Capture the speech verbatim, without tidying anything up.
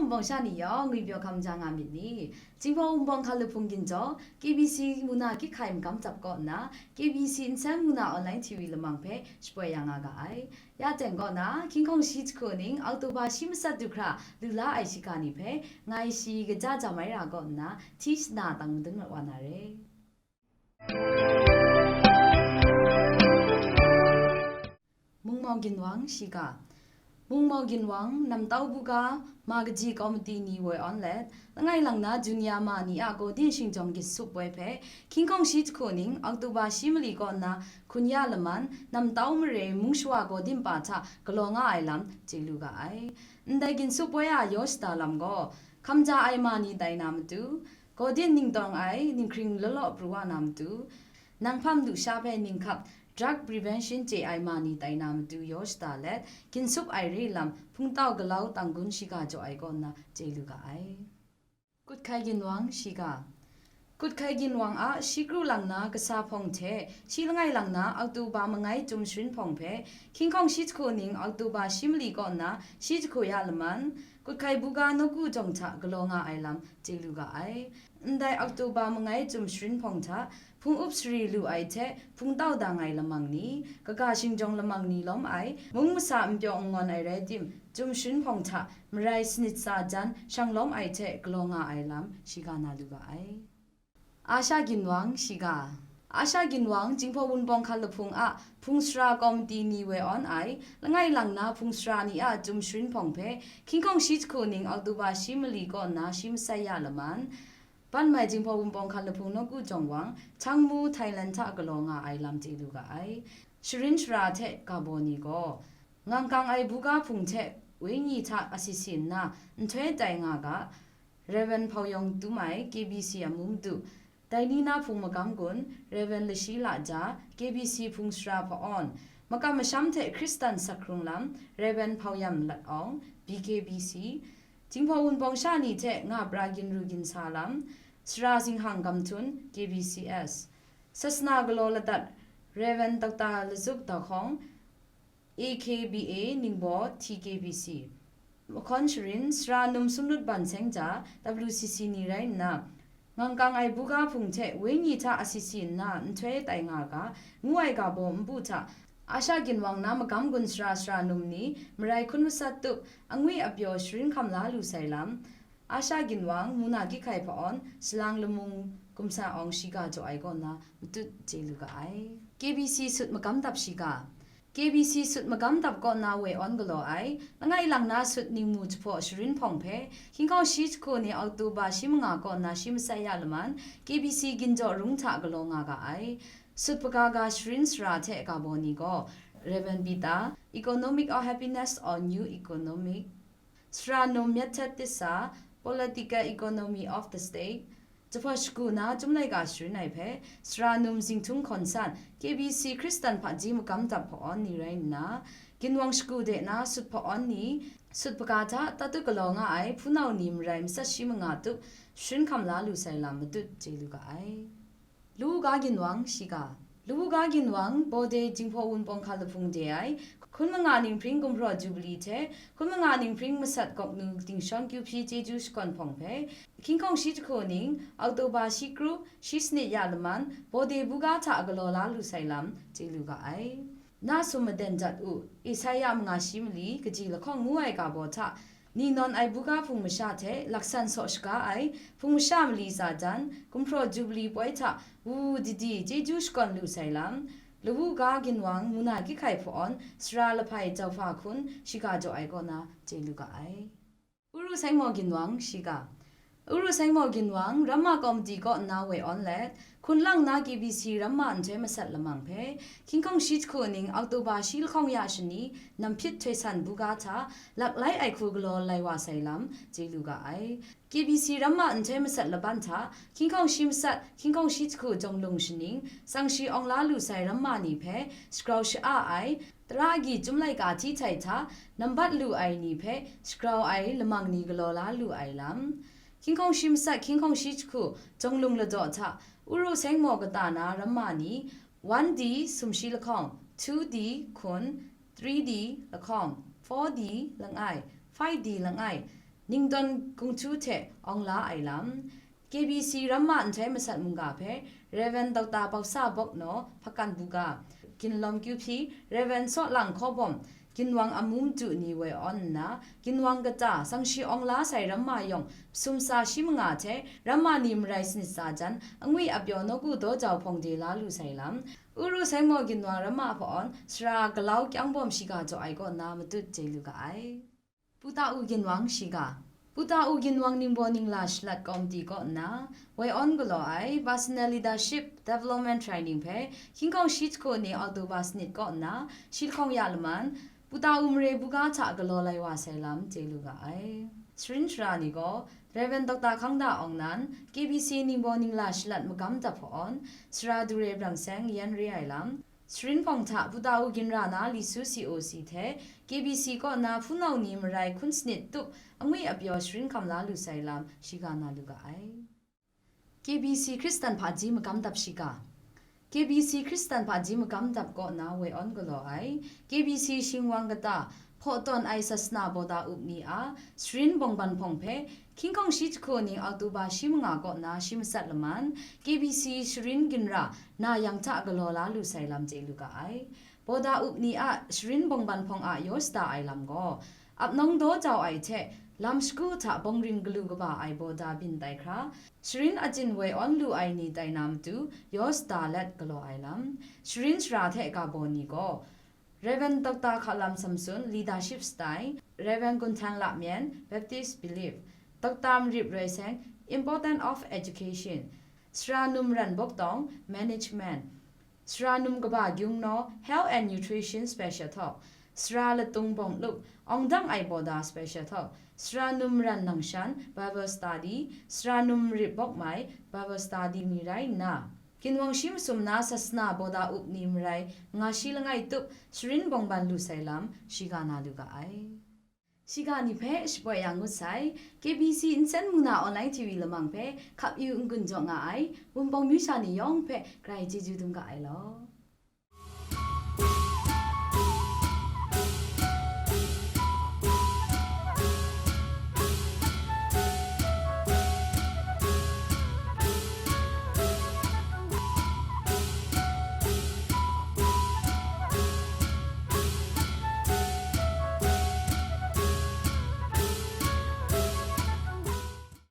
Bawng sha ni yawng ngwi pyaw hkam ja nga myit ni? Jinghpaw Wunpawng hkan lahpung ginjaw, K B C muna kyik hkai magam dap kaw nna, K B C Nsen muna online T V lamang hpe shapoi ya nga ga ai. Ya teng kaw na, hkying hkawng shi jahku ning Oktoba shi matsat du hkra lu la ai shiga ni hpe, ngai shi kaja ja mai ra kaw nna, hti shana tang madun mat wa na re. Mungmau Ginwang shiga. Mungmau Ginwang, Namtau Buga, ma kaji kawmiti ni woi awn let, langai lang na Junior ma ni a Gawdin Shingjawng Ginsup Poi hpe, hkying hkawng shi jahku ning Oktoba shi mali kaw nna hkun ya laman, Namtau mare mung shawa Gawdin pa hta galaw nga ai lam chye lu ga ai. Ndai Ginsup Poi a yaw shada lam gaw, hkamja ai ma ni tai na matu, Gawdin ning tawng ai ninghkring lawlaw pru wa na matu, nang hpam lusha hpe ninghkap drug prevention chye ai ma ni tai na matu yaw shada let, ginsup ai re lam hpungtau galau tanggun shiga jaw ai kaw nna chye lu ga ai. Kut hkai ginwang shiga. Kut hkai ginwang a shi kru lang na kasa hpawng hte shi langai lang na Oktoba mangai Chyum Sharin hpawng hpe, hkying hkawng shi jahku ning Oktoba shi mali kaw nna shi jahku ya laman, Kut hkai buga nawku jawng hta galaw nga ai lam chye lu ga ai. Ndai Oktoba mangai Chyum Sharin hpawng hta, hpung up sari lu ai hte hpungtau dang ai lamang ni, kaga shingjawng lamang ni lawm ai, mung masa n pyaw n ngawn ai rai tim, Chyum Sharin hpawng hta marai sanit tsa jan shang lawm ai hte galaw nga ai lam shiga na lu ga ai. Asha Ginwang shiga. Asha Ginwang, Jinghpaw Wunpawng hkan lahpung a hpung sara kawmiti ni woi awn ai, langai lang na hpung sara ni a Chyum Sharin hpawng hpe, hkying hkawng shi jahku ning Oktoba shi mali kaw nna shi masai ya laman, ban mai Jinghpaw Wunpawng hkan lahpung nawku jawng wang, Changmu, Thailand hta galaw nga ai lam chye lu ga ai. Sharin shara hte ga baw ni gaw, ngangkang ai buga hpung hte wenyi hta asisi nna nhtoi tai nga ga, Rev. Hpau Yawng Tum Ai, K B C Amu Madu, dai ni na hpung magam gun, Rev. Lashi Laja, K B C hpung sara hpa-awn, makam masham hte Hkristan sak hkrung lam, Rev. Hpau Yam Lat Awng, B K B C, Jinghpaw Wunpawng sha ni hte nga pra ginru ginsa lam, Sara Zinghang Gam Htun, K B C S, Sasana galaw ladat, Rev. Doctor Lazuk Dahkawng, A K B A Ningbaw, T K B C. Mahkawn Sharin, Sara Num Sumlut Ban Seng Ja, W C C ni rai nna, ngangkang ai buga hpung hte wenyi hta asisi nna nhtoi tai nga ga, ngu ai ga baw npu hta, Asha Ginwang na magam gun sara sara num ni, marai hkun masat tup, angwi apyaw sharin hkam la lu sai lam, Asha Ginwang, Muna Gyik Hkai Hpa-awn, Salang Lamung Gumsa Awng shiga jaw ai kaw na matut chye lu ga ai. K B C sut magam dap shiga. K B C sut magam dap kaw na woi awn galaw ai, langai lang na sut ningmu jahpaw sharin hpawng hpe, hkying hkawng shi jahku ni Oktoba shi manga kaw na shi masai ya laman, K B C Ginjaw Rung hta galaw nga ga ai. Sut pagaga sharin sara hte ga baw ni gaw, Rev. Peter, Economic of Happiness or New Economic, Sara Num Myat Htet Tisa, Political Economy of the State, Jahpa Shagu na Chyum Laika Sharin ai hpe, Sara Num Zingthung Hkawn San, K B C Hkristan Hpaji Magam Dap Hpa-awn ni rai nna, Ginwang Shagu de na sut hpa-awn ni, sut hpaga hta tatut galaw nga ai hpunau ni marai matsat shi manga tup sharin hkam la lu sai lam matut chye lu ga ai. Lu Ga Ginwang shiga. Lu Ga Ginwang, Bawde Jinghpaw Wunpawng hkan lahpung de ai, hkun manga ninghpring gumhpraw Jubilee hte, hkun manga ninghpring masat gawk nu Dingshawng Kyu Hpyi Chyeju Shakawn Hpawng hpe, hkying hkawng shi jahku ning, Oktoba shi kru, shi sanit ya laman, Bawde buga hta galaw la lu sai lam, chye lu ga ai. Na sum maden jat u, Esaia manga shi mali, kaji lahkawng ngu ai ga baw hta, ni nawn ai buga hpung masha hte laksan saw shaga ai, hpung masha mali tsa jan, gumhpraw Jubilee poi hta wu didi chyeju shakawn lu sai lam, Lawu Ga Ginwang, Muna Gyik Hkai Hpa-awn, Sara Lahpai Jauhpa Hkun, shiga jaw ai kaw na chye lu ga ai. Uru Seng Maw Ginwang shiga. Uru Seng Maw Ginwang, Ramma Kawmiti kaw nna woi awn let, hkun lang na K B C Ramma nhtoi masat lamang hpe, hkying hkawng shi jahku ning Oktoba shi lahkawng ya shani, Namhpyit Htoi San buga hta, lak lai ai hku galaw lai wa sai lam, chye lu ga ai. K B C Ramma nhtoi masat laban hta, hkying hkawng shi matsat, hkying hkawng shi jahku jawng lung shaning, tsang shi awng la lu sai Ramma ni hpe, shagrau sha-a ai, tara agyi Chyum Laika Hti Htai hta, nambat lu ai ni hpe, shagrau ai lamang ni galaw la lu ai lam. Hkying hkawng shi matsat, hkying hkawng shi jahku, jawng lung ladaw hta, Uru Seng Maw kata na Ramma ni, one D sumshi lahkawng, two D hkun, three D lahkawng, four D langai, five D langai, Ningdawn Kungchu hte Awng La Ai Lam, K B C Ramma Nhtoi Masat Mungga hpe Rev. Doctor Pausa Bok Naw, Hpakan Buga, Ginlawm Kyu Hpyi, Rev. Sawlang Hkaw Bawm, ginwang amu madu ni woi awn nna, ginwang kata, sangshi awng la sai ramma yawng masum tsa shi manga hte ramma ni marai sanit tsa jan, angwi apyaw nawku daw jau hpawng de la lu sai lam, Uru Saimo ginwang ramma hpa awn, sara Galau Kyang Bawm shiga jaw ai kaw nna matut chye lu ga ai. Pu Ta U ginwang shiga. Pu Ta U ginwang ningbaw ningla shalat kawmti kaw nna, woi awn galaw ai Personal Leadership Development Training hpe hkying hkawng shi jahku ni October sanit kaw nna, shi lahkawng ya laman, Pu Ta U mare buga hta galaw lai wa sai lam chye lu ga ai. Sharin shara ni gaw, Rev. Doctor Hkang Da Awng nan, K B C ningbaw ningla shalat magam dap hpa awn, sara Dure Brang Seng yan re ai lam, Sharin hpawng hta Pu Ta U ginra na Li Su C O C hte K B C kaw na hpunau ni marai hkun sanit tup angwi apyaw sharin hkam la lu sai lam shiga na lu ga ai. K B C Hkristan hpaji magam dap shiga. K B C Hkristan hpaji magam dap kaw na woi awn galaw ai, K B C Shingwang kata, hpaw tawn ai sasana bawda up ni a sharin bawngban hpawng hpe, hkying hkawng shi jahku ni October shi manga kaw na shi matsat laman, K B C sharin ginra na yang hta galaw la lu sai lam chye lu ga ai. Bawda up ni a sharin bawngban hpawng a yaw shada ai lam gaw, ap nawng daw jau ai hte, lam shagu hta bawngring galu kaba ai bawda byin tai hkra, sharin achyin woi awn lu ai ni tai na matu, yaw shada let galaw ai lam, sharin shara hte ga baw ni gaw, Rev. Doctor Hkalam Samson, Leadership Style, Rev. Gun Htan Lamyan, Baptist Belief, Doctor Marip Roi Seng, Important of Education, Sara Num Ran Bok Tawng, Management, Sara Num Kaba Gyung Naw, Health and Nutrition Special Talk, Sara Latung Bawng Luk, Awng Dang Ai Bawda Special Talk, Sara Num Ran Nangshan, Bible Study, Sara Num Rip Bok Mai, Bible Study ni rai nna, ginwang shi masum na sasana bawda up ni marai, nga shi langai tup, sharin bawngban lu sai lam, shiga na lu ga ai. Shiga ni hpe shapoi yang ngut sai, K B C nsen mung na online T V lamang hpe hkap yu n-gun jaw nga ai, Wunpawng myu sha ni yawng hpe grai chyeju dum ga ai law.